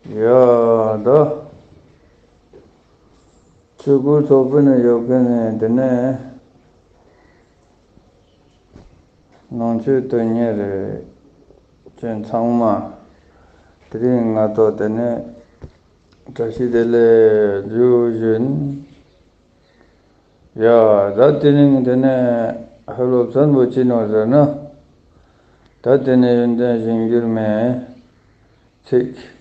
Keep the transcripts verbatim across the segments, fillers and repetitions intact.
ཡ་ད། ཆོས་སྐུ་ཚོགས་པའི་ནང་ཡོད་མཁན་ནས་དེ་ནས་ནང་ཆོས་དོན་གཉེར་ཅན་ཚང་མ་དེ་རིང་ང་ཚོ་དེ་ནས་བཀྲ་ཤིས་བདེ་ལེགས་ཞུ་བཞིན། ཡ་ད་དེ་རིང་དེ་ནས་ཧ་ལོ་བཙན་པོ་ཅི་ནོ་ཟེར་ན། ད་དེ་ནས་ཡོན་ཏན་གཞིར་གྱུར་མའི་ཚིག་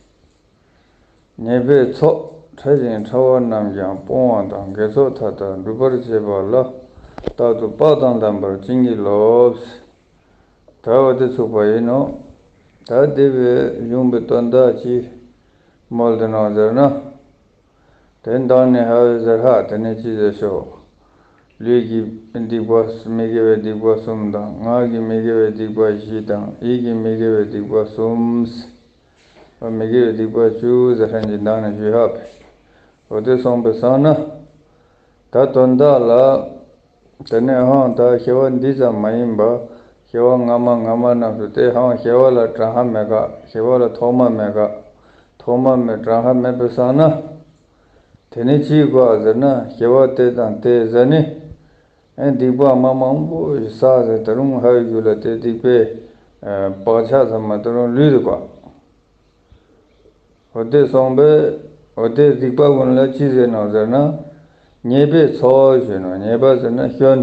ཉེས་པའི་ཚོགས་ཕྲ་ཞིང་ཕྲ་བ་རྣམས་ཀྱང་སྤོང་བ་དང་། དགེ་ཚོགས་མཐའ་དག་སྒྲུབ་པར་བྱེད་པ་ལ། རྟག་ཏུ་བག་དང་ལྡན་པར་བྱིན་གྱིས་རློབས། ད་འོ་དེ་ཚུགས་པ་ཡིན་ནོ། ད་དེ་བས་གཞུང་པའི་དོན་དག་ཅིག་མོལ་དུ་ནོ་ཟེར་ན། དེ་མདང་ནས་ཧ་བའི་ཟེར་ཧ་དེ་ནས་ཅི་ཟེར་ཤོག་ལུས་ཀྱི་སྡིག་པ་མི་དགེ་བའི་སྡིག་པ་གསུམ་དང་། ངག་གི་མི་དགེ་བའི་སྡིག་པ་བཞི་དང་། ཡིད་ཀྱི་མི་དགེ་བའི་སྡིག་པ་གསུམ། མི་དགེ་བའི་སྡིག་པ་བཅུ་ཟེར་ཧན་གྱི་མདང་ནས་ཞུས་ཧ་པས། འོ་དེ་སོང་པའི་སང་ན། ད་དོན་དག་ལ། དེ་ནས་ཧང་ད་སྐྱེ་བ་འདི་ཙམ་མ་ཡིན་པ། སྐྱེ་བ་སྔ་མ་སྔ་མ་རྣམས་སུ་དེ་ཧང་སྐྱེ་བ་ལ་གྲངས་ཧ་མེད་ཀ། སྐྱེ་བ་ལ་ཐོག་མ་མེད་ཀ། ཐོག་མ་མེད་གྲངས་ཧ་མེད་པའི་སང་ན། དེ་ནི་ཅིའི་དགོས་ཟེར་ན། སྐྱེ་བ་དེ་དང་དེ་ཟེར་ནི། ཨེ་སྡིག་པ་མ་མང་པོ་ཞིག་བསགས་ཟེར། ད་རུང་ཧ་ཡོད་རྒྱུ་ལ་དེ་སྡིག་པའི་བག་ཆགས་ཙམ་མ་ད་རུང་ལུས་འདུག་པ། འོ་དེ་སོང་པས། འོ་དེ་སྡིག་པ་ཀུན་ལ་ཅི་ཟེར་ནོ་ཟེར་ན། ཉེས་པའི་ཚོགས་ཞུ་ནོ། ཉེས་པ་ཟེར་ན་སྐྱོན།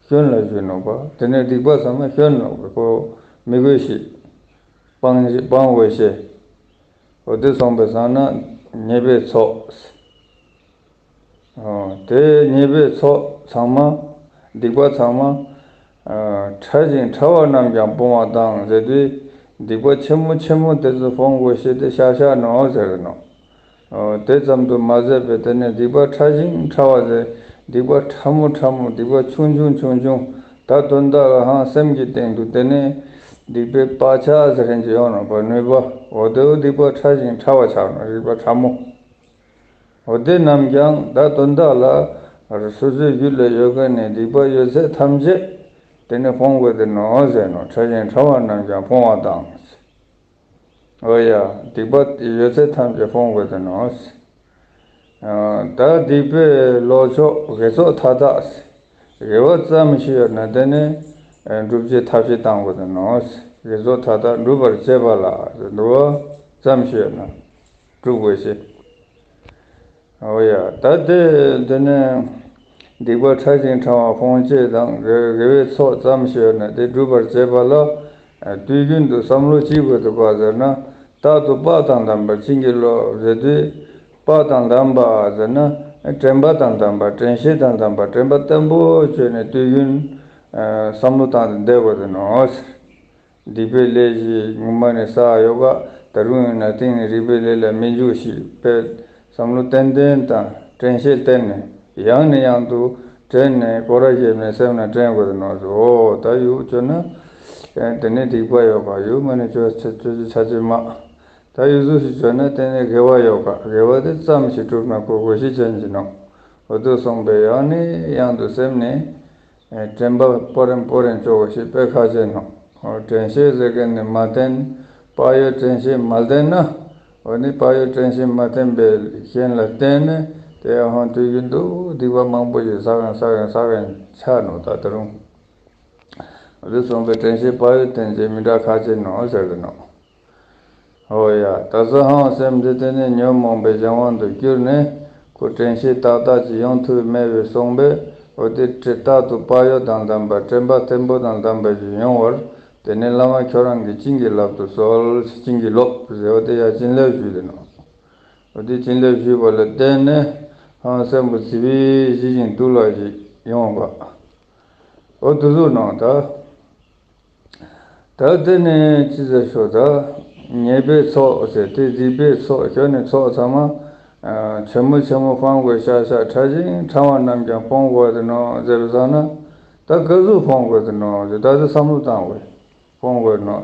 སྐྱོན་ལ་ཞུ་ནོ་པ། དེ་ནས་སྡིག་པ་ཚང་མ་སྐྱོན་ནོ་པ། ཁོ་མི་དགོས་ཤིག་སྤང་སྤང་དགོས་ཤེ། འོ་དེ་སོང་པའི་སང་ན་ཉེས་པའི་ཚོགས། དེ་ཉེས་པའི་ཚོགས་ཚང་མ། སྡིག་པ་ཚང་མ། ཕྲ་ཞིང་ཕྲ་བ་རྣམས་ཀྱང་སྤོང་བ་དང་ཟེར་དུས། སྡིག་པ་ཆེན་མོ་ཆེན་མོ་དེ་ཚོ་སྤོང་དགོས་ཤེས་དེ་ཤ་ཤ་ནོ་ཟེར་ནོ། དེ་ཙམ་དུ་མ་ཟད་པའི་དེ་ནས་སྡིག་པ་ཕྲ་ཞིང་ཕྲ་བ་ཟེར། སྡིག་པ་ཕྲ་མོ་ཕྲ་མོ། སྡིག་པ་ཆུང་ཆུང་ཆུང་ཆུང་། ད་དོན་དག་ལ་ཧང་སེམས་ཀྱི་སྟེང་དུ་དེ་ནས་སྡིག་པའི་བག་ཆགས་ཟེར་མཁན་ཅིག་ཡོང་ནོ་པ། ནུས་པ། འོ་དེའོ་སྡིག་པ་ཕྲ་ཞིང་ཕྲ་བ་ཆགས་ནོ། སྡིག་པ་ཕྲ་མོ། འོ་དེ་རྣམས་ཀྱང་ད་དོན་དག་ལ། སོ་སོའི་རྒྱུད་ལ་ཡོད་མཁན་ནི་སྡིག་པ་ཡོད་ཚད་ཐམས་ཅད་དེ་ནི་སྤོང་དགོས་དེ་ནོ་ཟེར་ནོ། ཕྲ་ཞིང་ཕྲ་བ་རྣམས་ཀྱང་སྤོང་བ་དང་། འོ་ཡ། སྡིག་པ་ཡོད་ཚད་ཐམས་ཅད་སྤོང་དགོས་དེ་ནོ། ད་སྡིག་པའི་ལོག་ཕྱོགས་དགེ་ཚོགས་མཐའ་དག་དགེ་བ་ཙམ་ཞིག་ཡོད་ན་དེ་ནི་སྒྲུབ་བྱེད་ཐབས་ཤེས་བཏང་དགོས་དེ་ནོ། དགེ་ཚོགས་མཐའ་དག་སྒྲུབ་པར་བྱེད་པ་ལ་འདུལ་བ་ཙམ་ཞིག་ཡོད་ན། སྒྲུབ་དགོས་ཤེ། འོ་ཡ། ད་དེ་དེ་ནས་སྡིག་པ་ཕྲ་ཞིང་ཕྲ་བ་སྤོང་བྱེད་དང་དགེ་དགེ་བའི་ཚོགས་ཙམ་ཞིག་ཡོད་ན་དེ་སྒྲུབ་པར་བྱེད་པ་ལ། དུས་རྒྱུན་དུ་བསམ་བློ་ཅི་དགོས་འདུག་ག་ཟེར་ན། རྟག་ཏུ་བག་དང་ལྡན་པར་བྱིན་གྱིས་རློབས་ཟེར་དུས། བག་དང་ལྡན་པ་ཟེར་ན། དྲན་པ་དང་ལྡན་པ། དྲན་ཤེས་དང་ལྡན་པ། དྲན་པ་བརྟན་པོ་བྱས་ནས་དུས་རྒྱུན་བསམ་བློ་བཏང་སྟེ་བསྡད་དགོས་ཟེར་ནོ། སྡིག་པའི་ལས་ཞིག་ངོ་མ་ནས་བསགས་ཡོད་ག། ད་རུང་ཡིན་ན་གཏིང་ནས་སྡིག་པའི་ལས་ལ་མི་འཇུག་ཞིག་པས། བསམ་བློ་ཏན་ཏན་དང་དྲན་ཤེས་བསྟེན་ནས་ཡང་ནས་ཡང་དུ་དྲན་ནས་སྐོར་ར་བྱས་ནས་སེམས་ལ་དྲན་དགོས་ནོ། འོ་ད་ཡུག་བཅོས་ན་དེ་ནས་སྡིག་པ་ཡོད་ག། ཡུག་མ་ནས་བཅོས་བཅོས་བཅོས་ཆ་ཅེས་མ། ད་ཡུག་ཟུག་ཞིག་བཅོས་ན་དེ་ནས་དགེ་བ་ཡོད་ག། དགེ་བ་དེ་ཙམ་ཞིག་བསྒྲུབ་ན་ཁོ་དགོས་ཤེས་ཅན་གྱི་ནོ། འོ་དུ་སོང་པས་ཡང་ནས་ཡང་དུ་སེམས་ནས། དྲན་པ་སྤོ་རན་སྤོ་རན་བཅོ་དགོས་ཤེས་དཔེ་ཁག་ཆེ་ནོ། དྲན་ཤེས་ཟེར་མཁན་ནི་མ་བསྟེན། བག་ཡོད་དྲན་ཤེས་མ་བསྟེན་ན། འོ་ནི་བག་ཡོད་དྲན་ཤེས་མ་བསྟེན་པའི་རྐྱེན་ལ་བརྟེན་ནས་དེ་ཡང་ཧང་དུས་རྒྱུན་དུ་སྡིག་པ་མང་པོ་ཞིག་བསགས་ཡང་བསགས་ཡང་བསགས་ཡང་ཆགས་ནོ། ད་ད་རུང་འོ་དུ་སོང་པས་དྲན་ཤེས་བག་ཡོད་བསྟེན་བྱེད་མི་འདྲ་ཁག་ཆེ་ནོ་ཟེར་གི་ནོ། འོ་ཡ། ད་གཟོད་ཧང་སེམས་འདི་དེ་ནས་ཉོན་མོངས་པའི་གཞན་དབང་དུ་གྱུར་ནས་ཁོ་དྲན་ཤེས་ཏག་ཏག་ཅིག་ཡོང་ཐུབ་མེད་པའི་སོང་པས། འོ་དེ་དྲི་རྟག་ཏུ་བག་ཡོད་དང་ལྡན་པ། དྲན་པ་བརྟན་པོ་དང་ལྡན་པ་ཞིག་ཡོང་བར་དེ་ནས་བླ་མ་ཁྱོད་རང་གིས་བྱིན་གྱིས་བརླབ་ཏུ་གསོལ། བྱིན་གྱིས་རློབས་ཟེར་བ་དེ་ཡང་བྱིན་རླབས་ཞུས་ཏེ་ནོ། འོ་དེ་བྱིན་རླབས་ཞུས་པ་ལ་བརྟེན་ནས་ཧང་སེམས་པོ་ཟི་བི་ཞི་ཞིང་དུག་ལ་ཞིག་ཡོང་བ། འོ་དེ་ཚོ་ནང་ད། ད་དེ་ནས་ཅི་ཟེར་ཤོག་ད་ཉེས་པའི་ཚོགས་ཟེར་དེ་སྡིག་པའི་ཚོགས་ཁྱོད་ནི་ཚོགས་ཚང་མ་ཆེན་མོ་ཆེན་མོ་སྤང་དགོས་ཤག་ཤག་ཕྲ་ཞིང་ཕྲ་བ་རྣམས་ཀྱང་སྤོང་དགོས་ཏེ་ནོ་ཟེར་བ་ཙང་ན། ད་ག་ཟུག་སྤོང་དགོས་ཏེ་ནོ་ཟེར་ད་དེ་བསམ་བློ་བཏང་དགོས། སྤོང་དགོས་ནོ།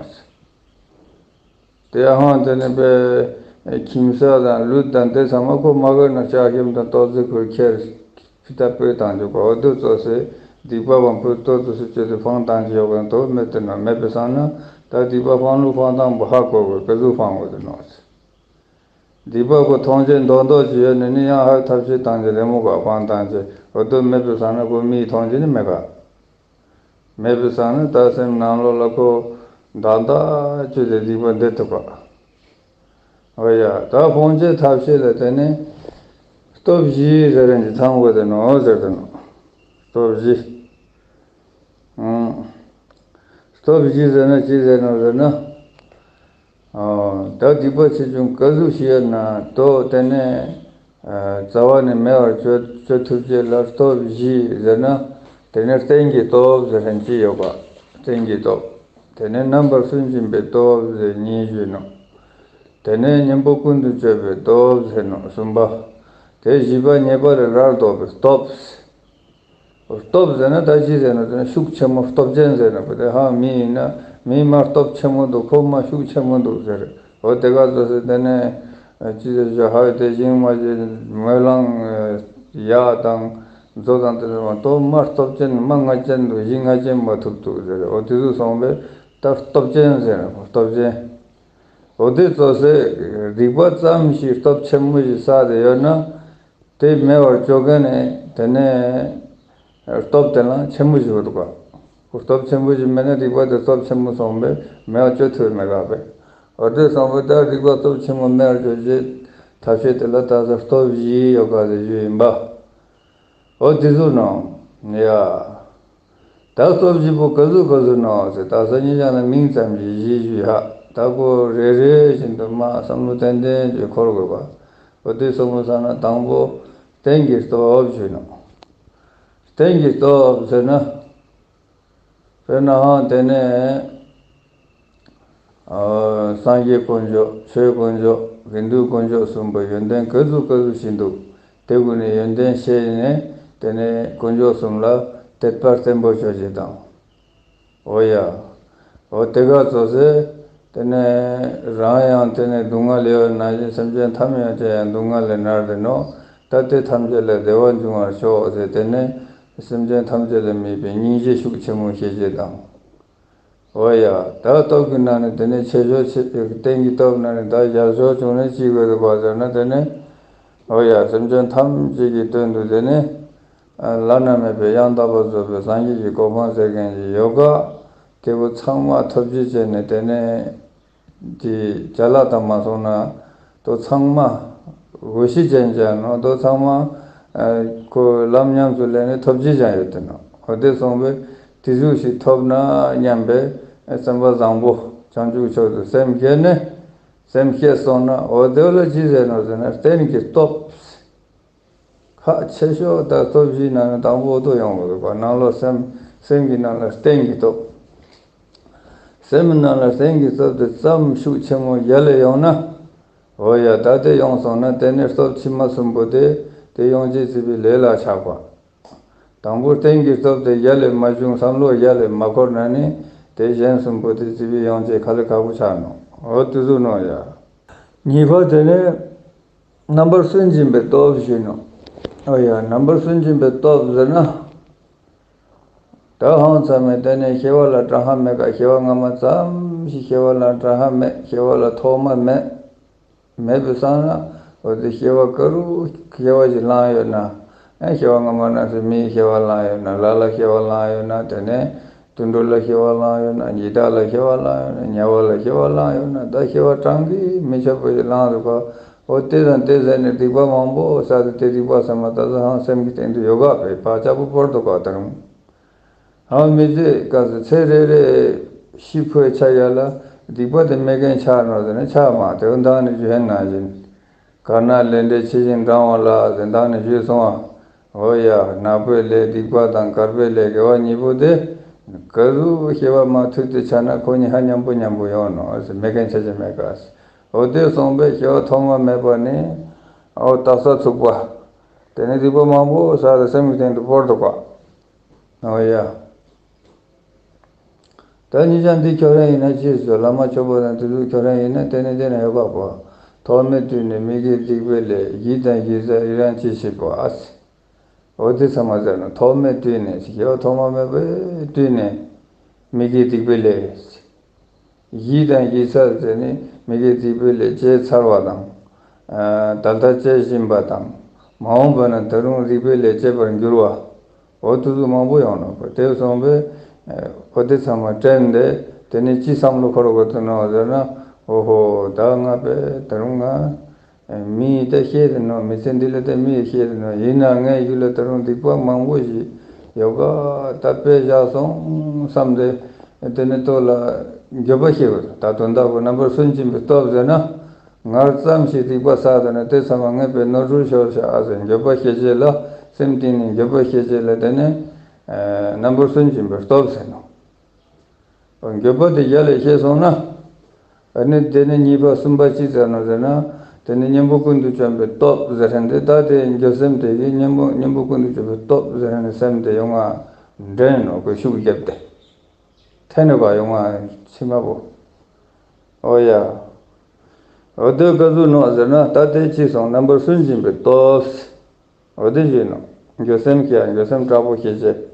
དེ་ཡང་དེ་ནི་པའི་ཁྱིམ་ས་དང་ལུད་དང་དེ་ཚང་མ་ཁོ་མ་གོས་ན་ལྕགས་ཁྱིམ་དང་ཏོག་ཙེ་ཁོས་ཁྱེར་ཕི་ཏ་སྤོས་བཏང་འཇོག་པ་འོ་དུ་ཙོགས་སེ་སྡིག་པ་བམ་ཕུ་ཏོག་ཙོགས་སེ་བཅོས་ཏེ་སྤང་བཏང་གི་ཡོད་གན་དོ་མེད་དེ་ན་མེད་པའི་སང་ན་ད་སྡིག་པ་སྤང་ལུགས་སྤང་སྟངས་པོ་ཧ་གོ་དགོས་ག་ཟུག་སྤང་དགོས་དེ་ནོ། སྡིག་པ་ཁོ་མཐོང་ཆེན་མདོག་མདོག་ཅིག་ཡོད་ནི་ནི་ཡང་ཧ་ཐབས་ཤེས་བཏང་ཆེན་རི་མོ་ག་སྤང་བཏང་ཆེན་འོ་དོ་མེད་པའི་སང་ན་ཁོ་མིའི་མཐོང་ཆེན་ནི་མེད་ག་མེད་པའི་སང་ན་ད་སེམས་ནང་ལོགས་ལ་ཁོ་བདག་བདག་བཅོས་ཏེ་སྡིག་པ་འདི་ཐུབ་ག་འོ་ཡ། ད་སྤོང་བྱེད་ཐབས་ཤེས་ལ་བརྟེན་ནས་སྟོབས་བཞི་ཟེར་རན་གྱི་ཚང་དགོས་དེ་ནོ་ཟེར་དེ་ནོ། སྟོབས་བཞི། ཨང་། སྟོབས་བཞི་ཟེར་ན་ཅི་ཟེར་ནོ་ཟེར་ན། ཨོ། ད་སྡིག་པ་ཆེ་ཆུང་ག་ཟུག་ཞིག་ཡོད་ན་དོ་དེ་ནས། རྩ་བ་ནས་མེད་པར་བཅོ་བཅོ་ཐུབ་ཅེས་ལ་སྟོབས་བཞི་ཟེར་ན། དེ་ནས་རྟེན་གྱི་སྟོབས་ཟེར་མཁན་ཅི་ཡོད་པ། རྟེན་གྱི་སྟོབས། དེ་ནས་རྣམ་པར་སུན་འབྱིན་པའི་སྟོབས་ཟེར་གཉིས་ཞུས་ནོ། དེ་ནས་གཉེན་པོ་ཀུན་ཏུ་སྤྱོད་པའི་སྟོབས་ཟེར་ནོ་གསུམ་པ། དེ་བཞི་པ་ཉེས་པ་ལས་སླར་ལྡོག་པའི་སྟོབས། སྟོབས་ཟེར་ན་ད་ཅི་ཟེར་ན་དེ་ནི་ཤུགས་ཆེན་མོ་སྟོབས་ཅན་ཟེར་ན་བུ་དེ་ཧང་མི་ཡིན་ན་མི་མ་སྟོབས་ཆེན་མོ་འདུག་ཁོ་མ་ཤུགས་ཆེན་མོ་འདུག་ཟེར། འོ་དེ་ག་ཚོད་ཟེར་དེ་ནས་ཅི་ཟེར་ཞོ་ཧ་དེ་ཞིང་མ་ཅི་མོས་ལང་ཡག་དང་མཛོ་དང་དེ་ཚོ་མ་སྟོབས་མ་སྟོབས་ཅན་མ་ང་ཅན་འདུག་གཞི་ང་ཅན་མ་ཐུབ་འདུག་ཟེར། འོ་དེ་ཚོ་སོང་བས་ད་སྟོབས་ཅན་ཟེར་སྟོབས་ཅན། འོ་དེ་ཚོ་ཟེར་སྡིག་པ་ཙམ་ཞིག་སྟོབས་ཆེན་མོ་ཞིག་བསགས་ཏེ་ཡོད་ན། དེ་མེད་པར་བཅོ་མཁན་ནི་དེ་ནས་སྟོབས་དེ་ལ་ཆེན་པོ་ཞིག་འདུག་ག་སྟོབས་ཆེན་པོ་ཞིག་མེད་ན་སྡིག་པ་དེ་སྟོབས་ཆེན་པོ་སོང་བས་མེད་པར་བཅོ་ཐུབ་མེད་ག་བས། འོ་དེ་སོང་བས་ད་སྡིག་པ་སྟོབས་ཆེན་པོ་མེད་པར་བཅོ་བྱེད་ཐབས་ཤེས་དེ་ལ་ད་གཟོད་སྟོབས་བཞི་ཡོད་ག་ཟེར་རྒྱུ་ཡིན་པ། འོ་དེ་ཚོ་ནང་ཡ། ད་སྟོབས་བཞི་པོ་ག་ཟུག་ག་ཟུག་ནོ་ཟེར་ད་སང་ཉིན་ཀྱང་ལ་མིང་ཙམ་གྱིས་གཞི་ཞུས་ཧ། ད་ཁོ་རེ་རེ་བཞིན་དུ་མ་བསམ་བློ་ཏན་ཏན་གྱིས་འཁོར་དགོས་པ། འོ་དེ་གསུངས་པ་སང་ན་དང་པོ་རྟེན་གྱི་སྟོབས་ཞུས་ནོ། རྟེན་གྱི་སྟོབས་ཟེར་ན། དཔེར་ན་ཧང་དེ་ནས། སངས་རྒྱས་དཀོན་མཆོག་ཆོས་དཀོན་མཆོག་དགེ་འདུན་དཀོན་མཆོག་གསུམ་པོ་ཡོན་ཏན་ག་ཟུག་ག་ཟུག་ཞིག་འདུག་དེ་ཀུན་ནས་ཡོན་ཏན་ཤེས་ནས་དེ་ནས་དཀོན་མཆོག་གསུམ་ལ་དད་པ་བརྟན་པོ་ཆོས་ཅན་དང་། འོ་ཡ། འོ་དེ་ག་ཚོ་ཟེར། དེ་ནས་རང་ཡང་དེ་ནས་སྡུག་བསྔལ་ཡོད་ན་བཞིན་སེམས་ཅན་ཐམས་ཅད་ཀྱང་སྡུག་བསྔལ་ལས་མནར་ཏེ་ནོ། ད་དེ་ཐམས་ཅད་ལས་བདེ་བ་འབྱུང་བར་ཤོག་ཟེར་དེ་ནས་སེམས་ཅན་ཐམས་ཅད་ལ་དམིགས་པའི་སྙིང་རྗེ་ཤུགས་ཆེན་མོ་ཤེས་བྱེད་དང་། འོ་ཡ། ད་སྟོབས་ཀྱི་ནང་ནས་དེ་ནས་ཆེ་ཤོས་ཆེ་རྟེན་གྱི་སྟོབས་ནང་ནས་ད་ཡར་ཤོས་བྱུང་ནས་ཅི་དགོས་འདུག་ག་ཟེར་ན་དེ་ནས། འོ་ཡ། སེམས་ཅན་ཐམས་ཅད་ཀྱི་དོན་དུ་དེ་ནས། བླ་ན་མེད་པའི་ཡང་དག་པར་རྫོགས་པའི་སངས་རྒྱས་ཀྱི་གོ་འཕང་ཟེར་མཁན་ཞིག་ཡོད་ག་དེ་བོ་ཚང་མ་ཐོབ་བྱེད་བྱས་ནས་དེ་ནས། དེ་ཅ་ལག་དང་མ་སོང་ན་དོ་ཚང་མ་དགོས་གཞི་ཅན་ཅན་ནོ་དོ་ཚང་མ་ཁོ་ལམ་ཉམས་སུ་ལེན་ནས་ཐོབ་བྱེད་ཅན་ཡོད་དེ་ནོ། འོ་དེ་སོང་བས་དེ་ཟུག་ཞིག་ཐོབ་ན་སྙམ་པའི་སེམས་པ་བཟང་པོ་བྱང་ཆུབ་མཆོག་ཏུ་སེམས་བསྐྱེད་ནས་སེམས་བསྐྱེད་སོང་ན་འོ་དེ་ལ་ཅི་ཟེར་ནོ་ཟེར་ན་རྟེན་གྱི་སྟོབས། ཁག་ཆེ་ཤོས་ད་སྟོབས་བཞིའི་ནང་ནས་དང་པོ་དོ་ཡོང་བ་རེད་པ། ནང་ལོགས་སེམས་སེམས་ཀྱི་ནང་ལ་རྟེན་གྱི་སྟོབས། སེམས་ནང་ལ་རྟེན་གྱི་སྟོབས་དེ་ཙམ་ཤུགས་ཆེན་མོ་ཡར་ལས་ཡོང་ན། འོ་ཡ། ད་དེ་ཡོང་སོང་ན་དེ་ནས་སྟོབས་ཕྱི་མ་གསུམ་པོ་དེ་དེ་ཡོང་བྱེད་བརྩིས་པའི་ལས་ལ་ཆགས་པ། དང་པོ་རྟེན་གྱི་སྟོབས་དེ་ཡར་ལས་མ་བྱུང་བསམ་བློ་ཡར་ལས་མ་འཁོར་ན་ནི་དེ་གཞན་གསུམ་པོ་དེ་བརྩིས་པའི་ཡོང་བྱེད་ཁ་ལས་ཁག་པོ་ཆགས་ནོ། འོ་དེ་ཚོ་ནོ་ཡ། གཉིས་པ་དེ་ནི། རྣམ་པར་སུན་འབྱིན་པའི་སྟོབས་ཞུས་ནོ། ཨོ་ཡ། རྣམ་པར་སུན་འབྱིན་པའི་སྟོབས་ཟེར་ན། ད་ཧང་ཚ་མེད་དེ་ནས་སྐྱེ་བ་ལ་གྲངས་ཧ་མེད་ཀ་སྐྱེ་བ་སྔ་མ་ཙམ་ཞིག་སྐྱེ་བ་ལ་གྲངས་ཧ་མེད། སྐྱེ་བ་ལ་ཐོག་མ་མེད། མེད་པའི་སང་ན་འོ་དེ་སྐྱེ་བ་ག་རུ་སྐྱེ་བ་ཞིག་བླངས་ཡོད་ན། ཨེ་སྐྱེ་བ་སྔ་མ་ན་སུ་མིའི་སྐྱེ་བ་བླངས་ཡོད་ན་ལ་ལ་སྐྱེ་བ་བླངས་ཡོད་ན་དེ་ནས། དུད་འགྲོ་ལ་སྐྱེ་བ་བླངས་ཡོད་ན་ཉི་ཟླ་ལ་སྐྱེ་བ་བླངས་ཡོད་ན་དམྱལ་བ་ལ་སྐྱེ་བ་བླངས་ཡོད་ན་ད་སྐྱེ་བ་གྲངས་ཀྱིས་མི་ཁྱབ་པ་ཞིག་བླངས་འདུག་ག་འོ་དེ་དང་དེ་ཟེར་ནས་སྡིག་པ་མང་པོ་བསགས་ཏེ་དེ་སྡིག་པ་ཟེར་མ་ད་གཟོད་ཧང་སེམས་ཀྱི་སྟེང་དུ་ཡོད་ག་བས་བག་ཆགས་པོ་བོར་འདུག་ག་ད་རུང་། ཧང་མི་ཚེ་སྐབས་སུ་ཚེ་རེ་རེ་ཤི་འཕོས་ཆ་ཡ་ལ་སྡིག་པ་དེ་མེད་མཁན་ཆགས་ནོ་ཟེར་ན་ཆགས་མ་དེ་འོ་མདང་ནས་ཞུ་ཧེན་ནང་བཞིན། གར་ནག་ལས་འབྲས་ཇི་བཞིན་བགྲང་བ་ལ་ཟེར་མདང་ནས་ཞུས་སོང་ཨ། འོ་ཡ། ནག་པོའི་ལས་སྡིག་པ་དང་དཀར་པོའི་ལས་དགེ་བ་གཉིས་པོ་དེ། ག་ཟུག་སྐྱེ་བ་མ་མཐུད་དེ་ཆགས་ན་ཁོ་གཉིས་ཧ་མཉམ་པོ་མཉམ་པོ་ཡོང་ནོ་ཟེར་མེད་མཁན་ཆ་ཅི་མེད་ག་ཟེར། འོ་དེ་སོང་བས་སྐྱེ་བ་ཐོག་མ་མེད་པ་ནི། འོ་རྟག་ས་ཚུགས་པ། དེ་ནི་སྡིག་པ་མང་པོ་བསགས་ཏེ་སེམས་ཀྱི་སྟེང་དུ་བོར་འདུག་ག་འོ་ཡ། ད་ཉིད་ཀྱང་འདི་ཁྱོད་རང་ཡིན་ན་ཅི་ཟེར། བླ་མ་མཆོད་པ་དང་དེ་ཚོ་ཁྱོད་རང་ཡིན་ན་དེ་ནི་དེ་ན་ཡོད་པ་པོ། ཐོག་མེད་དུས་ནས་མི་དགེ་སྡིག་པའི་ལས་ཡིད་དང་ཡིད་གསལ་ཡི་རང་ཅི་ཤེས་པ། འོ་དེ་ཚང་མ་ཟེར་ན་ཐོག་མེད་དུས་ནས་སྐྱེ་བ་ཐོག་མ་མེད་པའི་དུས་ནས་མི་དགེ་སྡིག་པའི་ལས། ཡིད་དང་ཡིད་གསལ་ཟེར་ནི་མི་དགེ་སྡིག་པའི་ལས་བྱས་ཚར་བ་དང་། ད་ལྟ་སྐྱེ་བཞིན་པ་དང་། མ་འོངས་པ་ན་ད་རུང་རིག་པའི་ལས་སྐྱེ་བར་འགྱུར་བ། འོ་དེ་ཚོ་མང་པོ་ཡོང་ནོ། དེ་སོང་པས་འོ་དེ་ཚང་མ་དྲན་ཏེ། དེ་ནས་ཅི་བསམ་བློ་འཁོར་དགོས་ནོ་ཟེར་ན། འོ་ཧོ། ད་ང་པས་ད་རུང་ང་མི་ཡི་ད་ཤེས་ཏེ་ནོ། མི་ཚེ་འདི་ལ་ད་མི་ཡི་ཤེས་ཏེ་ནོ། ཡིན་ན་ངའི་རྒྱུད་ལ་ད་རུང་སྡིག་པ་མང་པོ་ཞིག་ཡོད་ག། ད་དཔེ་བཞག་སོང་བསམ་སྟེ། དེ་ནས་ལྟོ་ལ་འགྱོད་པ་སྐྱེ་དགོས། ད་དོན་དག་པོ་རྣམ་པར་སུན་འབྱིན་པའི་སྟོབས་ཟེར་ན། སྔར་ཙམ་ཞིག་སྡིག་པ་བསགས་ཏེ་ན་དེ་ཚང་མ་ངས་པས་ནོར་འཁྲུལ་ཤོར་ཤག་ཨ་ཟེར་འགྱོད་པ་སྐྱེ་བྱེད་ལ། སེམས་གཏིང་ནས་འགྱོད་པ་སྐྱེ་བྱེད་ལ། དེ་ནས་རྣམ་པར་སུན་འབྱིན་པའི་སྟོབས་ཟེར་ནོ། འགྱོད་པ་དེ་རྒྱལ་ལ་ཤེས་སོང་ན། ཨ་ནི་དེ་ནི་གཉིས་པ་གསུམ་པ་ཅི་ཟེར་ནོ་ཟེར་ན། དེ་ནི་གཉེན་པོ་ཀུན་ཏུ་བྱོན་པའི་སྟོབས་ཟེར་མཁན་དེ། ད་དེ་འགྱོད་སེམས་དེ་གིས་གཉེན་པོ་གཉེན་པོ་ཀུན་ཏུ་བྱོན་པའི་སྟོབས་ཟེར་མཁན་དེ་སེམས་དེ་ཡོང་ང་འདྲེན་ནོ། ཁོས་ཤུགས་བརྒྱབ་སྟེ། འཐེན་ནོ་ག་ཡོང་ང་མཆི་མ་པོ། འོ་ཡ། འོ་དེ་ག་ཟུག་ནོ་ཟེར་ན། ད་དེ་ཅི་སོང་། རྣམ་པར་སུན་འབྱིན་པའི་སྟོབས། འོ་དེ་བཞིན་ནོ། འགྱོད་སེམས་ཀྱི་འགྱོད་སེམས་དྲག་པོ་སྐྱེ་བྱེད།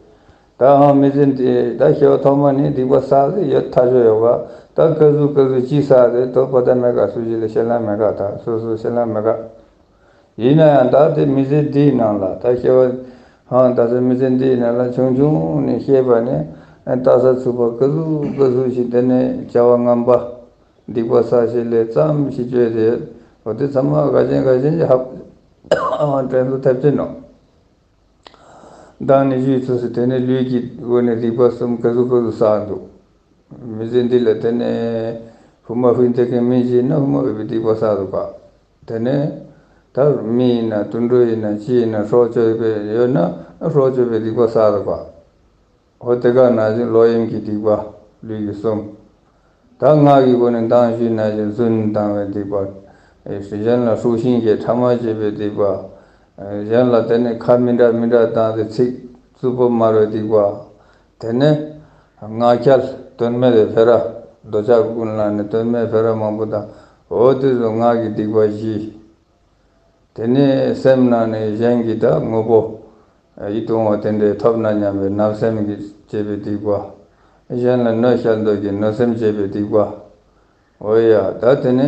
ད་ཧང་མི་ཚེ་འདི་ད་སྐྱེ་བ་ཐོག་མ་ནས་སྡིག་པ་བསགས་ཏེ་ཡོད་ཐག་ཆོད་ཡོད་ག། ད་ག་ཟུག་ག་ཟུག་ཅི་བསགས་ཏེ་དོ་པ་ད་མེད་ག། སུ་ཞིག་ལ་ཤེས་ལ་མེད་ག། ད་སོ་སོ་ཤེས་ལ་མེད་ག། ཡིན་ན་ཡང་ད་དེ་མི་ཚེ་འདིའི་ནང་ལ་ད་སྐྱེ་བ་ཧང་ད་སེ་མི་ཚེ་འདིའི་ནང་ལ་ཆུང་ཆུང་ནས་སྐྱེས་པ་ནས་ལྟ་ས་ཚུགས་པ་ག་ཟུག་ག་ཟུག་ཞིག་དེ་ནས་བྱ་བ་ངན་པ། སྡིག་པ་བསགས་བྱས་ལས་ཙམ་ཞིག་བཅོས་ཏེ། འོ་དེ་ཚང་མ་ག་ཅན་ག་ཅན་གྱི་ཧབ་དྲན་གསོ་ཐེབས་ཀྱི་ནོ། མདང་ནས་ཞུས་ཚུལ་ཟེར། དེ་ནས་ལུས་ཀྱི་སྒོ་ནས་སྡིག་པ་གསུམ་ག་ཟུག་ག་ཟུག་བསགས་འདུག། མི་ཚེ་འདི་ལ་དེ་ནས་ཕུ་མ་ཕུ་དེ་གའི་མི་ཅིག་ཡིན་ན་ཕུ་མ་ཕུ་བའི་སྡིག་པ་བསགས་འདུག་ག། དེ་ནས་ད་མི་ཡིན་ན་དུད་འགྲོ་ཡིན་ན་ཅི་ཡིན་ན་སྲོག་གཅོད་པའི་ཡོད་ན་སྲོག་གཅོད་པའི་སྡིག་པ་བསགས་འདུག་ག། འོ་དེ་ག་ནང་བཞིན་ལོག་གཡེམ་གྱི་སྡིག་པ་ལུས་ཀྱི་གསུམ། ད་ངག་གི་སྒོ་ནས་མདང་ཞུས་ནང་བཞིན་རྫུན་བཏང་བའི་སྡིག་པ། གཞན་ལ་དཀྲུག་ཤིང་གི་ཕྲ་མ་བྱེད་པའི་སྡིག་པ། གཞན་ལ་དེ་ནས་ཁ་མི་འདྲ་མི་འདྲ་བཏང་སྟེ་ཚིག་རྩུབ་པོ་སྨྲ་བའི་སྡིག་པ། དེ་ནས་ངག་འཁྱལ་དོན་མེད་པའི་འཕེལ་ར། འདོད་ཆགས་ཀུན་བསླངས་ནས་དོན་མེད་འཕེལ་ར་མང་པོ་དང་། འོ་དེ་ཚོ་ངག་གི་སྡིག་པ་བཞི། དེ་ནས་སེམས་ནང་ནས་གཞན་གྱི་ད་དངོས་པོ་ཡིད་དུ་འོང་བ་དེ་འདྲའི་ཐོབ་ན་སྙམ་པའི་བརྣབ་སེམས་ཀྱིས་བྱས་པའི་སྡིག་པ། གཞན་ལ་གནོད་བསྐྱལ་འདོད་ཀྱི་གནོད་སེམས་བྱས་པའི་སྡིག་པ། འོ་ཡ། ད་དེ་ནས་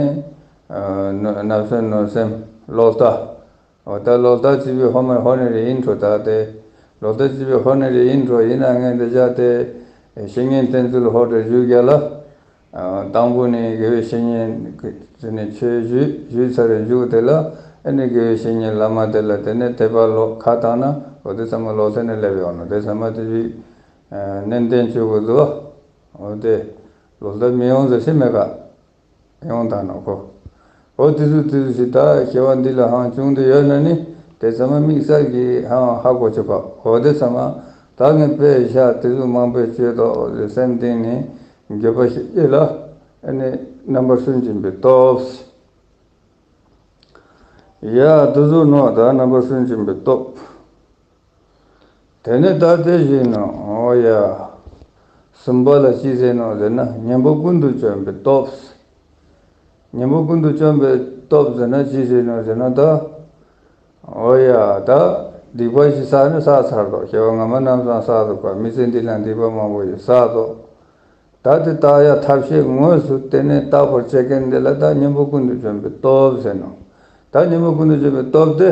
ཨ་གནོད་བརྣབ་སེམས་གནོད་སེམས་ལོག་ལྟ། འོ་ད་ལོག་ལྟ་བྱས་པའི་ཧོ་མ་ཧོ་ནི་རེ་ཡིན་འགྲོ། ད་དེ་ལོག་ལྟ་བྱས་པའི་ཧོ་ནི་རེ་ཡིན་འགྲོ། ཡིན་ན་ངས་འདི་བྱ་དེ་བཤེས་གཉེན་བསྟེན་ཚུལ་ཧོ་ཏེ་ཞུ་རྒྱ་ལ། དང་པོ་ནི་དགེ་བའི་བཤེས་གཉེན་གྱི་ནས་ཆོས་ཞུས། ཞུས་ཚར་རེ་མཇུག་དེ་ལ་ཨ་ནི་དགེ་བའི་བཤེས་གཉེན་བླ་མ་དེ་ལ་དེ་ནས་དད་པ་ལོག་ཁ་བཏང་ན། འོ་དེ་ཚང་མ་ལོག་ཚེ་ནས་སླེབས་ཡོང་ནོ། དེ་ཚང་མ་དེ་བཞིན་ནན་ཏན་བཅོས་དགོས་འདུག། འོ་དེ་ལོག་ལྟ་མི་ཡོང་ཟེར་ཞིག་མེད་ག། ཡོང་དང་ནོ་ཁོ། འོ་དེ་ཚོ་དེ་ཚོ་ཞིག་ད་སྐྱེ་བ་འདི་ལ་ཧང་བྱུང་དུ་ཡོད་ན་ནི་དེ་ཚང་མ་དམིགས་བསལ་གྱི་ཧང་ཧ་གོ་ཆོག་ག། འོ་དེ་ཚང་མ་ད་ངས་དཔེ་བཞག་དེ་ཚོ་མང་པོས་བཅོས་ཏོ་ཟེར་སེམས་གཏིང་ནས་འགྱོད་པ་ཞིག་སྐྱེ་ལ། ཨ་ནི་རྣམ་པར་སུན་འབྱིན་པའི་སྟོབས། ཡ་དེ་ཚོ་ནོ། ད་རྣམ་པར་སུན་འབྱིན་པའི་སྟོབས། དེ་ནས་ད་དེ་བཞིན་ནོ། འོ་ཡ། གསུམ་པ་ལ་ཅི་ཟེར་ནོ་ཟེར་ན་གཉེན་པོ་ཀུན་ཏུ་བྱོན་པའི་སྟོབས། གཉེན་པོ་ཀུན་ཏུ་བྱོན་པའི་སྟོབས་ཟེར་ན་ཅི་ཟེར་ནོ་ཟེར་ན་ད། འོ་ཡ། ད་སྡིག་པ་ཞིག་བསགས་ནས་བསགས་ཚར་ཏོ། སྐྱེ་བ་སྔ་མ་རྣམས་སང་བསགས་ཏོ་ག། མི་ཚེ་འདི་ལ་སྡིག་པ་མང་པོ་ཞིག་བསགས་ཏོ། ད་དེ་དག་ཡང་ཐབས་ཤེས་དངོས་སུ་དེ་ནས་དག་པར་བྱེད་མཁན་དེ་ལ་ད་གཉེན་པོ་ཀུན་ཏུ་བྱོན་པའི་སྟོབས་ཟེར་ནོ། ད་གཉེན་པོ་ཀུན་ཏུ་བྱོན་པའི་སྟོབས་དེ།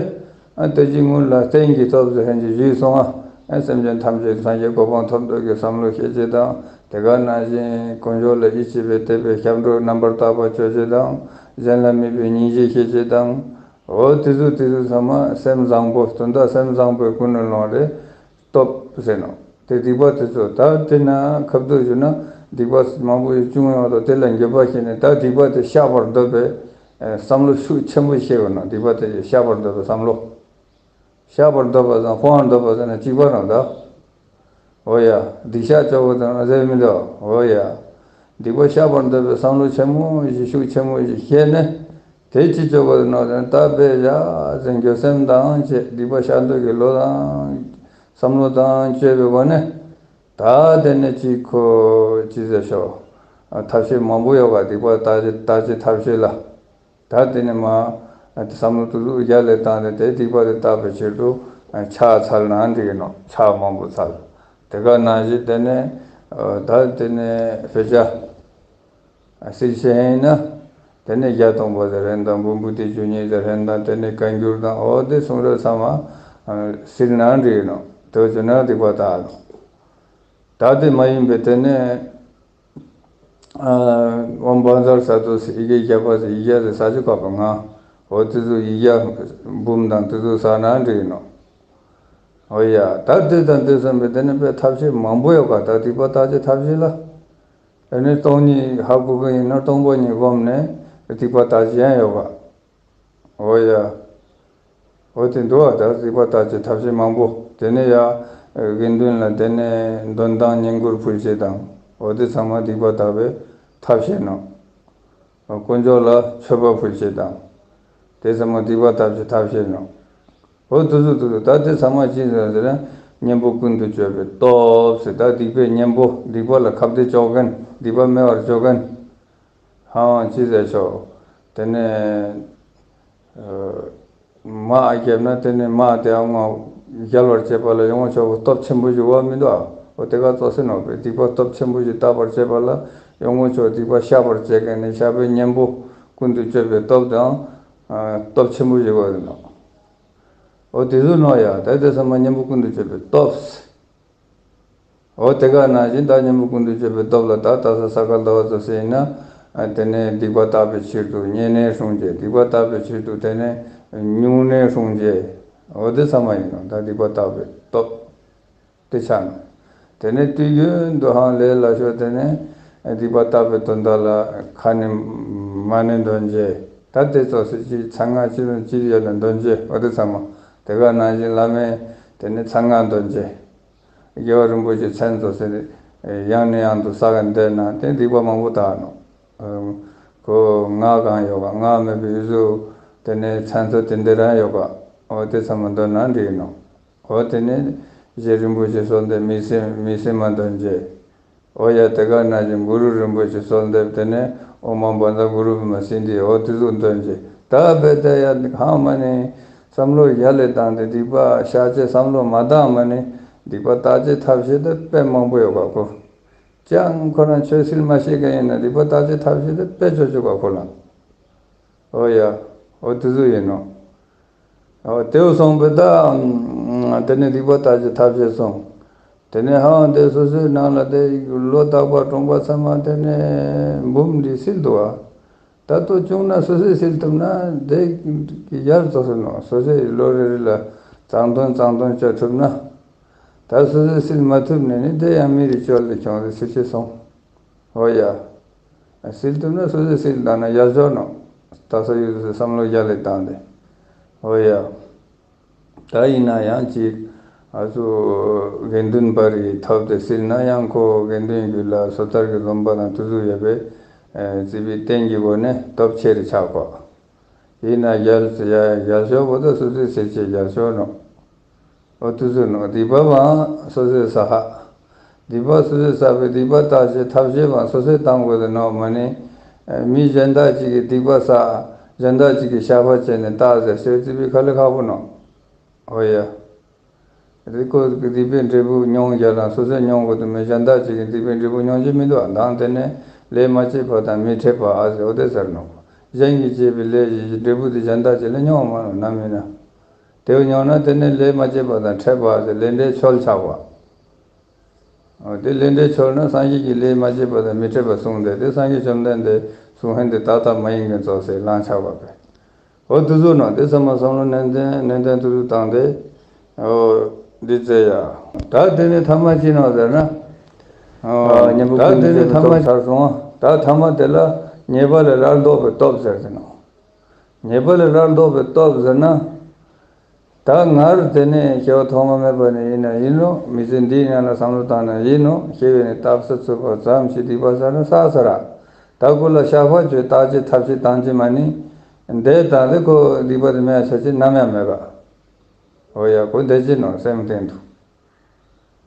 ཨ་དེ་ཅི་སྔོན་ལ་རྟེན་གྱི་སྟོབས་ཟེར་མཁན་ཅིག་ཞུས་སོང་ང་། ཨ་སེམས་ཅན་ཐམས་ཅད་སངས་རྒྱས་གོ་འཕང་ཐོབ་འདོད་ཀྱི་བསམ་བློ་ཤེས་བྱེད་དང་། དེ་ག་ནང་བཞིན་དཀོན་མཆོག་ལ་ཡིད་ཆེས་པའི་དད་པའི་སྐྱབས་འགྲོ་རྣམ་པར་དག་པ་སྤྱོད་བྱེད་དང་། གཞན་ལ་དམིགས་པའི་སྙིང་རྗེ་ཤེས་བྱེད་དང་། འོ་དེ་ཚོ་དེ་ཚོ་ཚང་མ་སེམས་བཟང་པོ། དོན་དག་སེམས་བཟང་པོའི་ཀུན་ནས་སློང་རེད། སྟོབས་ཟེར་ནོ། དེ་སྡིག་པ་དེ་ཚོ་ད་དེ་ན་ཁབ་ཏུ་བཞུགས་ན་སྡིག་པ་མང་པོ་ཞིག་བྱུང་ཡོང་དོ། དེ་ལ་འགྱོད་པ་བྱས་ནས་ད་སྡིག་པ་དེ་བཤགས་པར་འདོད་པའི་ཨེ་བསམ་བློ་ཤུགས་ཆེན་པོ་བྱེད་དགོས་ནོ། སྡིག་པ་དེ་བཤགས་པར་འདོད་པའི་བསམ་བློ། བཤགས་པར་འདོད་པ་དང་སྤོང་བར་འདོད་པ་ཟེར་ན་གཅིག་པ་རང་ད། འོ་ཡ། སྡིག་བཤགས་ཆོག་པ་དང་ཟེར་མི་འདུག། འོ་ཡ། སྡིག་པ་བཤགས་པར་འདོད་པའི་བསམ་བློ་ཆེན་མོ་ཞིག་ཤུགས་ཆེན་མོ་ཞིག་བྱས་ནས། དེ་ཅི་ཆོག་པ་ནོ་དེ་ད་དཔེ་བཞག་ཟེར་འགྱོད་སེམས་དང་བཅས་སྡིག་པ་བཤགས་འདོད་ཀྱི་བློ་དང་བསམ་བློ་དང་བཅས་པའི་སྒོ་ནས། ད་དེ་ནས་ཅིག་ཁོ་ཅི་ཟེར་ཤོག། ཐབས་ཤེས་མང་པོ་ཡོད་པ། སྡིག་པ་དག་བྱེད་དག་བྱེད་ཐབས་ཤེས་ལ། ད་དེ་ནས་མ་བསམ་བློ་དུ་ཟུག་རྒྱ་ལས་བཏང་སྟེ་དེ་སྡིག་པ་དེ་དག་པའི་ཕྱིར་དུ་ཕྱག་འཚལ་ན་འགྲིག་གི་ནོ། ཕྱག་མང་པོ་འཚལ། དེ་ག་ནང་བཞིན་དེ་ནས་ད་དེ་ནས་དཔེ་ཆ། སྲིད་ཆེན་ཡིན་ན། དེ་ནས་བརྒྱད་སྟོང་པ་ཟེར་མཁན་དང་། བུམ་པའི་སྡེ་བཅུ་གཉིས་ཟེར་མཁན་དང་། དེ་ནས་བཀའ་འགྱུར་དང་། འོ་དེ་གསུང་རབ་ཚང་མ་ཨ་སིལ་ན་འགྲིག་ནོ། དེ་བྱས་ན་སྡིག་པ་དག་ནོ། ད་དེ་མ་ཡིན་པའི་དེ་ནས་ཨ་འོ་བཛྲ་ས་ཏྭ་ཟེར། ཡི་གེ་བརྒྱ་པ་ཟེར། ཡིག་བརྒྱ་ཟེར་ས་ཆ་ཁ་པ་ང་། འོ་དེ་ཚོ་ཡིག་བརྒྱ་འབུམ་དང་དེ་ཚོ་བསགས་ན་འགྲིག་ནོ། འོ་ཡ། ད་དེ་དང་དེ་བསམ་པའི་དེ་ནས་དཔེ་ཐབས་ཤེས་མང་པོ་ཡོད་ག། ད་སྡིག་པ་དག་བྱེད་ཐབས་ཤེས་ལ། དེ་ནས་སྟོང་ཉིད་ཧ་གོ་གི་ཡིན་ན་སྟོང་པ་ཉིད་བསྒོམས་ནས་སྡིག་པ་དག་བྱེད་ཡང་ཡོད་ག། འོ་ཡ། འོ་དེ་འདུག་བ། ད་སྡིག་པ་དག་བྱེད་ཐབས་ཤེས་མང་པོ། དེ་ནས་ཡ་དགེ་འདུན་ལ་དེ་ནས་འདོན་ཐང་བསྙེན་བཀུར་ཕུལ་བྱེད་དང་། འོ་དེ་ཚང་མ་སྡིག་པ་དག་པའི་ཐབས་ཤེས་ནོ། དཀོན་མཆོག་ལ་མཆོད་པ་ཕུལ་བྱེད་དང་། དེ་ཚང་མ་སྡིག་པ་དག་བྱེད་ཐབས་ཤེས་ནོ། འོ་དེ་ཚོ་དེ་ཚོ། ད་དེ་ཚང་མ་ཅི་ཟེར་ཟེར་ན། གཉེན་པོ་ཀུན་ཏུ་སྤྱོད་པའི་སྟོབས་ཟེར། ད་སྡིག་པའི་གཉེན་པོ། སྡིག་པ་ལ་ཁ་གཏད་གཅོག་མཁན། སྡིག་པ་མེད་པར་གཅོག་མཁན། ཧང་ཅི་ཟེར་ཆོག། དེ་ནས་ཨ་དམག་བརྒྱབ་ན་དེ་ནས་དམག་དེ་ཡང་རྒྱལ་བར་བྱེད་པ་ལ་ཡོངས་ཆོག་པའི་སྟོབས་ཆེན་པོ་ཞིག་དགོས་མི་འདུག་ཨ། འོ་དེ་ག་གཙོ་ཟེར་ནོ། སྡིག་པ་སྟོབས་ཆེན་པོ་ཞིག་དག་པར་བྱེད་པ་ལ་ཡོངས་ཆོག་སྡིག་པ་བཤགས་པར་བྱེད་མཁན་ནི་བཤགས་པའི་གཉེན་པོ་ཀུན་ཏུ་སྤྱོད་པའི་སྟོབས་དང་། ཨ་སྟོབས་ཆེན་པོ་ཞིག་དགོས་ཟེར་ནོ། འོ་དེ་ཚོ་ནོ་ཡ། ད་དེ་ཚང་མ་གཉེན་པོ་ཀུན་ཏུ་སྤྱོད་པའི་སྟོབས། འོ་དེ་ག་ནང་བཞིན་ད་གཉེན་པོ་ཀུན་ཏུ་སྤྱོད་པའི་སྟོབས་ལ། ད་ད་ས་ས་ག་ཟླ་བ་ཚོ་ཟེར་ན། ཨ་དེ་ནས་སྡིག་པ་དག་པའི་ཕྱིར་དུ་བསྙེན་གནས་སྲུང་བྱེད། སྡིག་པ་དག་པའི་ཕྱིར་དུ་དེ་ནས་སྨྱུང་གནས་སྲུང་བྱེད། འོ་དེ་ཚང་མ་ཡིན་ནོ། ད་སྡིག་པ་དག་པའི་སྟོབས་དེ་ཆགས་ནོ། དེ་ནས་དུས་རྒྱུན་དུ་ཧང་ལས་སླ་ཤོས་དེ་ནས་སྡིག་པ་དག་པའི་དོན་དག་ལ་ཁ་ནས་མ་ཎི་འདོན་བྱེད། ད་དེ་ཚོ་ཟེར་གྱི་མཚན་སྔགས་ཅི་ལ་ཅི་ཡོད་ལ་འདོན་བྱེད། འོ་དེ་ཚང་མ། དེ་ག་ནང་བཞིན་བླ་མའི་དེ་ནས་མཚན་སྔགས་འདོན་བྱེད། རྒྱལ་བ་རིན་པོ་ཆེའི་མཚན་ཚོ་ཟེར་ནས་ཡང་ནས་ཡང་དུ་བསགས་བསྡད་ན་དེ་སྡིག་པ་མང་པོ་དག་ནོ། ཁོ་སྔགས་གང་ཡོད་ག། སྔགས་མེད་པའི་ཡུལ་ཚོ་དེ་ནས་མཚན་ཚོ་དེ་འདྲ་རང་ཡོད་ག། འོ་དེ་ཚང་མ་འདོན་ན་འགྲིག་ནོ། འོ་དེ་ནས་རྗེ་རིན་པོ་ཆེ་གསོལ་འདེབས་མི་སེམས་མི་སེམས་མ་འདོན་བྱེད། འོ་ཡ། དེ་ག་ནང་བཞིན་གུ་རུ་རིན་པོ་ཆེ་གསོལ་འདེབས་དེ་ནས་ཨོཾ་མ་པཉྩ་གུ་རུ་བྷཱུ་མ་སིདྡྷི། འོ་དེ་ཚོ་འདོན་བྱེད། ད་དཔེ་དེ་ཡ་གང་མ་ནི་བསམ་བློ་ཡར་ལས་བཏང་སྟེ་སྡིག་པ་བཤགས་བྱེད་བསམ་བློ་མ་བཏང་མ་ནི་སྡིག་པ་དག་བྱེད་ཐབས་ཤེས་དེ་དཔེ་མང་པོ་ཡོད་ག་ཁོ། ཅང་ཁོ་རང་ཆོས་སིལ་མ་ཤེས་མཁན་ཡིན་ན་སྡིག་པ་དག་བྱེད་ཐབས་ཤེས་དེ་དཔེ་ཆོག་ཆོག་ག་ཁོ་ལ། འོ་ཡ། འོ་དེ་ཚོ་ཡིན་ནོ། འོ་དེ་སོང་པས་ད། དེ་ནས་སྡིག་པ་དག་བྱེད་ཐབས་ཤེས་སོང་། དེ་ནས་ཧང་དེ་སོ་སོའི་ནང་ལ་དེ་ལོ་རྟག་པར་གྲོངས་པ་ཚང་མ་དེ་ནས་འབུམ་འདི་སིལ་འདུག་ཨ། ད་ལྟོ་བྱུང་ན་སོ་སོས་སིལ་ཐུབ་ན་དེ་ཡར་རྫོགས་སོང་ནོ། སོ་སོའི་ལོ་རེ་རེ་ལ་བརྩམས་དོན་བརྩམས་དོན་བྱ་ཐུབ་ན། ད་སོ་སོས་སིལ་མ་ཐུབ་ནས་ནི་དེ་ཡང་མི་རེ་བཅོལ་ཏེ་ཁྱོང་དེ་སིལ་ཆེ་སོང་། འོ་ཡ། སིལ་ཐུབ་ན་སོ་སོས་སིལ་བཏང་ན་ཡར་ཤོག་ནོ། ད་ས་ཡུལ་དུ་བསམ་བློ་རྒྱ་ལས་བཏང་སྟེ། འོ་ཡ། ད་ཡིན་ན་ཡང་ཅིག་ཨ་ཚོ་དགེ་འདུན་པ་རེ་ཐོབ་སྟེ་སིལ་ན་ཡང་ཁོ་དགེ་འདུན་རྒྱུད་ལ་སོ་ཐར་གྱི་སྡོམ་པ་དང་དུ་ཚུགས་ཡོད་པའི་རྩིས་པའི་རྟེན་གྱི་སྒོ་ནས་སྟོབས་ཆེ་རུ་ཆགས་གོ། ཡིན་ན་རྒྱལ་ཡ་རྒྱལ་ཤོག་པོ་ད་སོ་སོས་སིལ་ཆེ་རྒྱལ་ཤོག་ནོ། འོ་དུས་ཚོད་ནང་སྡིག་པ་བའང་སོ་སོས་བསགས། སྡིག་པ་སོ་སོས་བསགས་པའི་སྡིག་པ་དག་བྱེད་ཐབས་ཤེས་བའང་སོ་སོས་བཏང་དགོས་ཟེར་ནོ་མ་ནི། མི་གཞན་དག་ཅིག་གིས་སྡིག་པ་བསགས། གཞན་དག་ཅིག་གིས་བཤགས་པ་བྱས་ནས་དག་ཟེར་ཟེར་རྩིས་པའི་ཁ་ལས་ཁག་པོ་ནོ། འོ་ཡ། རེ་ཁོ་སྡིག་པའི་འབྲས་བུ་མྱོང་རྒྱ་ལ་སོ་སོས་མྱོང་དགོས་དུ་མི་གཞན་དག་ཅིག་གིས་སྡིག་པའི་འབྲས་བུ་མྱོང་རྒྱུ་མི་འདུག་ཨ། མདང་དེ་ནས་ལས་མ་བྱས་པ་དང་མི་འཕྲད་པ་ཨ་ཟེར་འོ་དེ་ཟེར་ནོ། གཞན་གྱིས་བྱས་པའི་ལས་ཀྱི་འབྲས་བུ་དེ་གཞན་དག་ཅིག་ལ་མྱོང་མ་ནོ་ནམ་ཡིན་ན། དེ་མྱོང་ན་དེ་ནས་ལས་མ་བྱས་པ་དང་འཕྲད་པ་ཟེར་ལས་འབྲས་ཆོས་ཆགས་པ། འོ་དེ་ལས་འབྲས་ཆོས་ནི་སངས་རྒྱས་ཀྱིས་ལས་མ་བྱས་པ་དང་མི་འཕྲད་པ་གསུངས་ཏེ་དེ་སངས་རྒྱས་བཅོམ་ལྡན་འདས་གསུང་ཧན་དེ་ཏག་ཏག་མ་ཡིན་མཁན་ཚོ་ཟེར་ལངས་ཆགས་པ་པས། འོ་དེ་ཚོ་ནང་དེ་ཚང་མ་བསམ་བློ་ནན་ཏན་ནན་ཏན་ཏུ་ཏུ་བཏང་སྟེ། འོ་འདི་བཙལ་ཡ། ད་དེ་ནས་ཐ་མ་ཅི་ནོ་ཟེར་ན། འོ་ད་དེ་ནས་ཐ་མ་ཚར་སོང་། ད་ཐ་མ་དེ་ལ་ཉེས་པ་ལས་སླར་ལྡོག་པའི་སྟོབས་ཟེར་ཟེར་ནོ། ཉེས་པ་ལས་སླར་ལྡོག་པའི་སྟོབས་ཟེར་ན། ད་སྔར་དེ་ནས་སྐྱེ་བ་ཐོག་མ་མེད་པ་ནས་ཡིན་ན་ཡིན་ནོ། མི་ཚེ་འདིའི་ནང་ལ་བསམ་བློ་བཏང་ན་ཡིན་ནོ། སྐྱེ་བའི་ནས་བཏབ་ས་ཚུགས་པ་ཙམ་ཞིག་སྡིག་པ་བསགས་ན་བསགས་ས་ར། ད་ཁོ་ལ་བཤགས་པ་བཅོས་དག་བྱེད་ཐབས་ཤེས་བཏང་བྱེད་མ་ནི། འདས་དང་དེ་ཁོ་སྡིག་པ་དེ་མེད་ཆ་ཅིག་ནམ་ཡང་མེད་པ། འོ་ཡ་ཁོ་འདས་ཅི་ནོ་སེམས་སྟེང་དུ།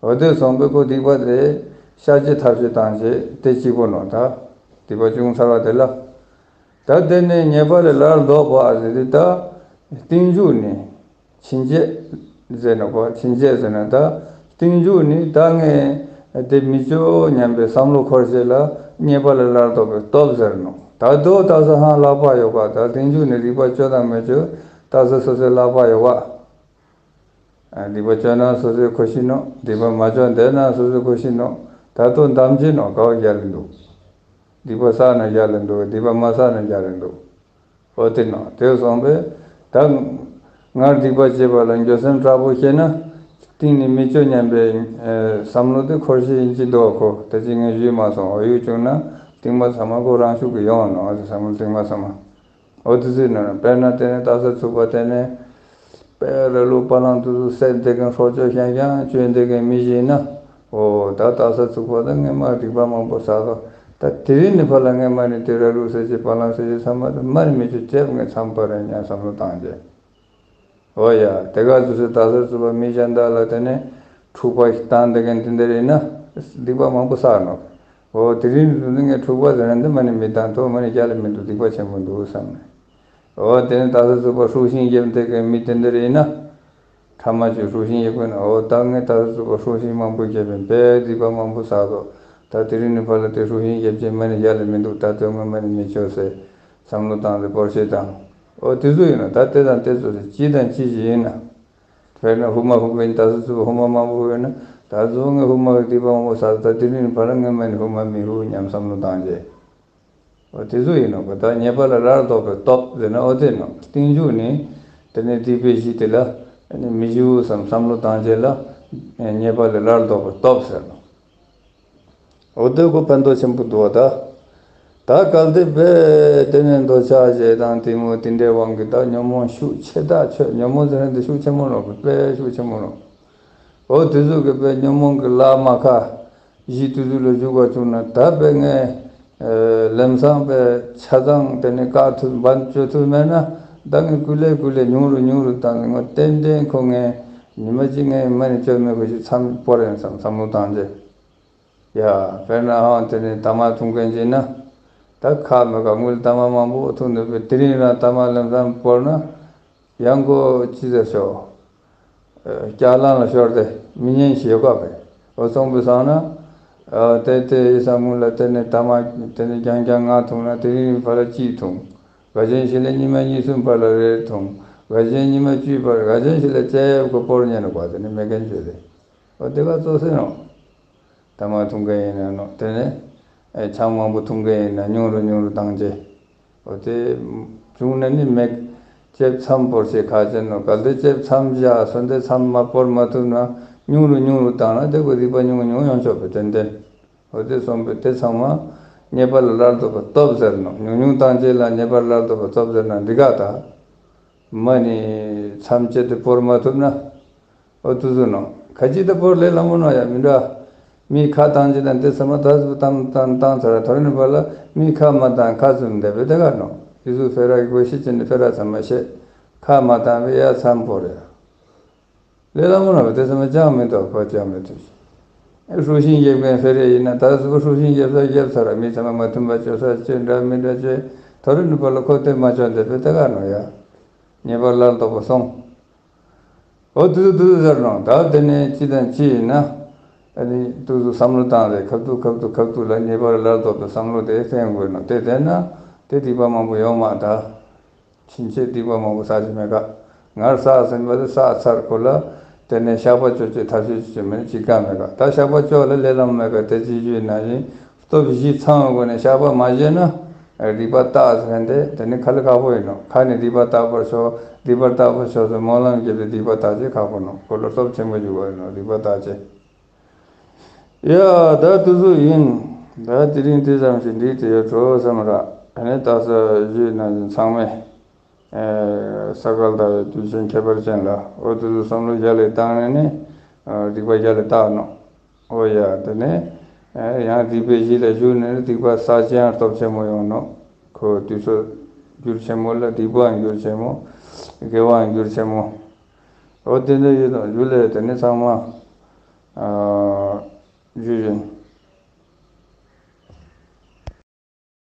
འོ་དེ་སོང་པས་ཁོ་སྡིག་པ་དེ་བཤགས་བྱེད་ཐབས་ཤེས་བཏང་བྱེད་དེ་གཅིག་པོ་ནོ་ད། སྡིག་པ་བྱུང་ཚར་བ་དེ་ལ། ད་དེ་ནས་ཉེས་པ་ལས་སླར་ལྡོག་པ་ཟེར་དུས་ད། རྟིང་མཇུག་ནི། ཕྱིན་ཆད་ཟེར་ནོ་གོ། ཕྱིན་ཆད་ཟེར་ན་ད་རྟིང་མཇུག་ནི་ད་ངས་དེ་མི་ཆོག་སྙམ་པའི་བསམ་བློ་འཁོར་བྱེད་ལ་ཉེས་པ་ལས་སླར་ལྡོག་པའི་སྟོབས་ཟེར་ནོ། ད་ ད་དོ་ད་ས་ཧང་ལག་པ་ཡོད་པ། ད་སྟེང་འཇུག་ནས་སྡིག་པ་བཅོ་དང་མི་བཅོ་ད་ས་སོ་སོའི་ལག་པ་ཡོད་པ། སྡིག་པ་བཅོ་ན་སོ་སོའི་ཁུ་ཤི་ནོ། སྡིག་པ་མ་བཅོ་བསྡད་ན་སོ་སོའི་ཁུ་ཤི་ནོ། ད་དོ་འདམ་གྱི་ནོ་གའོ་རྒྱ་ལ་འདུག་སྡིག་པ་བསགས་ན་རྒྱ་ལ་འདུག་སྡིག་པ་མ་བསགས་ན་རྒྱ་ལ་འདུག་འོ་དེ་ནོ། དེ་སོང་པས་ད་ངར་སྡིག་པ་བྱེད་པ་ལ་འགྱོད་སེམས་དྲག་པོ་སྐྱེས་ན། གཏིང་ནས་མི་བཅོ་སྙམ་པའི་ཨེ་བསམ་བློ་དེ་འཁོར་ཤེས་ཡིན་གྱི་འདུག་གོ། དེ་ཅི་ངས་ཞུས་མ་སོང་། འོ་ཡུག་བྱུང་ན་རྟིང་མ་ཚང་མ་ཁོ་རང་ཤུགས་ཀྱིས་ཡོང་ནོ། འོ་དེ་བསམ་བློ་རྟིང་མ་ཚང་མ། འོ་དེ་ཚོའི་ནང་ན་དཔེར་ན་དེ་ནས་ད་ས་ཚུགས་པ་དེ་ནས་དཔེ་ར་ལུག་པ་ལང་དུ་སུ་བསད་བསྡད་མཁན་སྲོག་གཅོད་ཤང་ཤང་བཅོས་བསྡད་མཁན་མི་ཞིག་ཡིན་ན། འོ་ད་ད་ས་ཚུགས་པ་ད་ངས་མ་སྡིག་པ་མང་པོ་བསགས་སོ། ད་དེ་རིང་ནས་ཕར་ལ་ངས་མ་ནི་དེ་ར་ལུག་ཟེར་གྱི་པ་ལང་ཟེར་གྱི་ཚང་མ་ད་མ་ནི་མི་ཆུ་ལྕེབ་ངས་མཚམས་པ་རེད་ཉ་བསམ་བློ་བཏང་རྗེས། འོ་ཡ། དེ་ག་དུས་སུ་ད་ས་ཚུགས་པ་མི་གཞན་དག་ལ་དེ་ནས་འཁྲུག་པ་ཞིག་བཏང་བསྡད་མཁན་དེ་འདྲ་ཡིན་ན་སྡིག་པ་མང་པོ་བསགས་ནོ། འོ་དེ་རིང་དུས་ནི་ངས་འཁྲུག་པ་ཟེར་ན་འདི་མ་ནི་མི་བཏང་ཐོག་མ་ནི་རྒྱ་ལ་མི་འདུག་སྡིག་པ་ཆེན་པོ་འདུག་བསམ་ནས། འོ་དེ་ནས་ད་ས་ཚུགས་པ་ཧྲུག་ཤིང་བརྒྱབ་བསྡད་མཁན་མི་དེ་འདྲ་ཡིན་ན། ཕྲ་མ་ཆུ་ཧྲུག་ཤིང་ཡོད་དགོས་ན། འོ་ད་ངས་ད་ས་ཚུགས་པ་ཧྲུག་ཤིང་མང་པོ་བརྒྱབ་པས་དཔེ་སྡིག་པ་མང་པོ་བསགས་སོ། ད་དེ་རིང་ནས་ཕར་ལ་དེ་ཧྲུག་ཤིང་བརྒྱབ་ཀྱི་མ་ནི་རྒྱ་ལ་མི་འདུག་ད་དོན་ངོ་མ་ནི་མི་ཆོག་ཟེར་བསམ་བློ་བཏང་སྟེ་སྤོར་ཤེས་དང་། འོ་དེ་ཚོ་ཡིན་ན་ད་དེ་དང་དེ་ཚོ་དེ་གཅིག་དང་གཅིག་ཞིག་ཡིན་ན། དཔེར་ན་ཧུ་མ་ཧུ་གིན་ད་ས་ཚུགས་པ་ཧུ་མ་མང་པོ་ཡོད་ན། ད་ཚོ་ངས་ཧུ་མ་གི་སྡིག་པ་མང་པོ་བསགས། ད་དེ་རིང་ནས་ཕར་ལ་ངས་མ་ནི་ཧུ་མ་མི་ཧུ་སྙམ་བསམ་བློ་བཏང་རྗེས། འོ་དེ་ཚོ་ཡིན་ནོ་གོ། ད་ཉེས་པ་ལས་སླར་ལྡོག་པའི་སྟོབས་ཟེར་ན་འོ་དེ་ནོ། རྟིང་འཇུག་ནི་དེ་ནས་སྡིག་པའི་གཞི་དེ་ལ་ནི་མི་ཞུ་བསམ་བསམ་བློ་བཏང་རྗེས་ལ་ཉེས་པ་ལས་སླར་ལྡོག་པའི་སྟོབས་ཟེར་ནོ། འོ་དེ་གོ་ཕན་ཐོགས་ཆེན་པོ་འདུག་བ་ད། ད་གལ་ཏེ་དཔེ་དེ་ནས་འདོད་ཆགས་ཞེ་སྡང་གཏི་མུག་དེ་འདྲའི་དབང་གིས་ད་ཉོན་མོངས་ཤུགས་ཆེ་ཐག་ཆོད། ཉོན་མོངས་ཟེར་ན་འདི་ཤུགས་ཆེན་མོ་ནོ་གོ། དཔེ་ཤུགས་ཆེན་མོ་ནོ། འོ་དེ་ཚོ་གི་དཔེ་ཉོན་མོངས་ཀྱི་ལཱ་མ་ཁ་གཞི་དེ་ཚོ་ལ་འཇུག་པ་བྱུང་ན། ད་དཔེ་ངས་ཨེ་ལམ་སང་དཔེ་ཆ་ཚང་དེ་ནས་བཀག་ཐུབ་འབད་བཅོས་ཐུབ་མེད་ན། ད་ངས་ཀུ་ལེ་ཀུ་ལེ་ཉུང་རུ་ཉུང་རུ་བཏང་ནས་ངོ་ཏན་ཏན་ཁོ་ངས་ཉི་མ་གཅིག་ངས་མ་ནི་བཅོས་མེད་པ་ཞིག་མཚམས་སྤོར་ཡིན་བསམ་བསམ་བློ་བཏང་རྗེས། ཡ། དཔེར་ན་ཧང་དེ་ནས་ཐ་མག་འཐུང་མཁན་ཅིག་ན། ད་ཁ་མེད་ཀ་དངུལ་ཐ་མག་མང་པོ་འཐུང་འདུག་པས་དེ་རིང་རང་ཐ་མག་ལམ་སང་སྤོར་ན། ཡང་སྒོ་ཅི་ཟེར་ཤོག་ཨ་ལྕགས་ལམ་ལ་ཤོར་ཏེ་མི་ཉན་ཞེས་གོ་བས། འོ་སོང་པའི་སང་ན། ཨ་དེ་དེ་ཡི་སང་སྔོན་ལ་དེ་ནས་ཐ་མག་དེ་ནས་རྐྱང་རྐྱང་ང་འཐུང་ན་དེ་རིང་བར་ལ་གཅིག་འཐུང་། འགའ་ཅན་ཞིག་ལ་ཉི་མ་གཉིས་གསུམ་བར་ལ་རེ་འཐུང་། འགའ་ཅན་ཉི་མ་བཅུའི་བར། འགའ་ཅན་ཞིག་ལ་ལྕེ་ཡབ་ཀྱི་སྤོར་ཉན་ནོ་བ་དེ་ནི་མེད་མཁན་བྱོས་ཏེ། འོ་དེ་ག་ཙོ་སེ་ནོ། ཐ་མག་འཐུང་མཁན་ཡིན་ན་ནོ། དེ་ནས་ཨེ་ཆང་མང་པོ་འཐུང་མཁན་ཡིན་ན་ཉུང་རུ་ཉུང་རུ་བཏང་རྗེས། འོ་དེ་བྱུང་ན་ནི་མེད། ལྕེབ་མཚམས་བོར་ཆེད་ཁ་ཅན་ནོ། གལ་ཏེ་ལྕེབ་མཚམས་བཞག་སོ་འདི་མཚམས་མ་བོར་མ་ཐུབ་ན་ཉུང་རུ་ཉུང་རུ་བཏང་ན་དེ་གོ་སྡིག་པ་ཉུང་ཉུང་ཡོང་ཆོག་པའི་ཏན་ཏན། འོ་དེ་སོང་པས་དེ་ཚང་མ་ཉེས་པ་ལས་སླར་ལྡོག་པའི་སྟོབས་ཟེར་ནོ། ཉུང་ཉུང་བཏང་རྗེས་ལ་ཉེས་པ་ལས་སླར་ལྡོག་པའི་སྟོབས་ཟེར་ན་འདི་ག་ད། མ་ནི་མཚམས་བཅད་དེ་བོར་མ་ཐུབ་ན། འོ་དུ་སུ་ནོ། ཁ་ཅིག་ད་བོར་ལས་སླ་མོ་ནོ་ཡ་མི་འདྲ། མིའི་ཁ་བཏང་རྗེས་ལ་འདི་ཚང་མ་ད་སུ་བཏང་བཏང་བཏང་ཚར། ཐོ་རེ་ནི་བར་ལ་མིའི་ཁ་མ་བཏང་ཁ་བཙུམ་བསྡད་པའི་དེ་ག་ནོ། དེ་ཚོ་ཕེ་ར་གི་གོ་ཤེས་ཅན་ནི་ཕེ་ར་ཚང་མ་ཤེས། ཁ་མ་བཏང་བའི་ཡ་མཚམས་བོར་ཡ། ལས་སླ་མོ་ནོ་བ་དེ་ཚང་མ་ཅང་མི་འདུག་ཁོ་ཅང་མི་ཐུབ་ཤེས། ཧྲུག་ཤིང་རྒྱབ་མཁན་ཕེ་རེ་ཡིན་ན་ད་སུ་ཧྲུག་ཤིང་རྒྱབ་ས་རྒྱབ་ཚར། མི་ཚང་མ་མ་མཐུན་པ་བཅོས་ས་བཅོས་འདྲ་མི་འདྲ་བཅོས། ཐོ་རེ་ནི་བར་ལ་ཁོ་དེ་མ་བཅོས་བསྡད་པའི་དེ་ག་ནོ་ཡ། ཉེས་པ་ལས་ལྡོག་པ་སོང་། འོ་དུ་དུ་དུ་ཟེར་ནོ། ད་དེ་ནས་ཅི་དང་ཅི་ཡིན་ན། ཨ་ནི་དུ་དུ་བསམ་བློ་བཏང་རེ་ཁབ་ཏུ་ཁབ་ཏུ་ཁབ་ཏུ་ལ་ཉེས་པ་ལས་ལྡོག་པའི་བསམ་བློ་དེ་བསྟེན་དགོས་ནོ། དེ་བསྟེན་ན་དེ་སྡིག་པ་མང་པོ་ཡོང་མ་ད། ཕྱིན་ཆད་སྡིག་པ་མང་པོ་བསགས་ཀྱི་མེད་ཀ། ངར་བསགས་ཟིན་པ་དེ་བསགས་ཚར་ཁོ་ལ། དེ་ནས་བཤགས་པ་བཅོ་བཅོས་ཐབས་ཤེས་བཅོ་བཅོས་མེད་ན་ཅི་ག་མེད་ཀ། ད་བཤགས་པ་བཅོ་ལ་ལས་སླ་མོ་མེད་ཀ། དེ་ཅི་ཞུས་ན་བཞིན་སྟོབས་བཞི་ཚང་བའི་སྒོ་ནས་བཤགས་པ་མ་བྱས་ན། སྡིག་པ་དག་ཟེར་མཁན་དེ་དེ་ནི་ཁ་ལས་ཁག་པོ་ཡིན་ནོ། ཁ་ནས་སྡིག་པ་དག་པར་ཤོག་སྡིག་པ་དག་པར་ཤོག་ཟེར་སྨོན་ལམ་བརྒྱབ་སྟེ་སྡིག་པ་དག་ཅེས་ཁག་པོ་ནོ། ཁོ་ལ་སྟོབས་ཆེན་པོ་འཇུག་པ་ཡིན་ནོ། སྡིག་པ་དག་ཅེས། ཡ། ད་དུ་སུ་ཡིན། ད་དེ་རིང་དེ་ཙམ་ཞིག་འགྲིག་དེ་ཡོད་འགྲོ་བསམ་ར། ཨ་ནི་ད་ས་ཞུས་ན་ཚང་མས། ཨེ་ས་ག་ཟླ་བའི་དུས་ཆེན་ཁྱད་པར་ཅན་ལ་འོ་དུ་སུ་བསམ་བློ་རྒྱ་ལས་བཏང་ནས་ནི། ཨ་སྡིག་པ་རྒྱ་ལས་དག་ནོ། འོ་ཡ། དེ་ནས་ཨེ་ཡང་སྡིག་པའི་གཞི་ལ་ཞུགས་ནས་ནི་སྡིག་པ་བསགས་ཅན་སྟོབས་ཆེན་མོ་ཡོང་ནོ། ཁོ་དུས་ཚོད་འགྱུར་ཆེན་མོ་ལ་སྡིག་པའང་འགྱུར་ཆེན་མོ། དགེ་བའང་འགྱུར་ཆེན་མོ། འོ་དེ་འདྲ་ཡོད་དང་རྒྱུ་ལས་དེ་ནི་ཚང་མ། ཨ། ཞུས་བཞིན།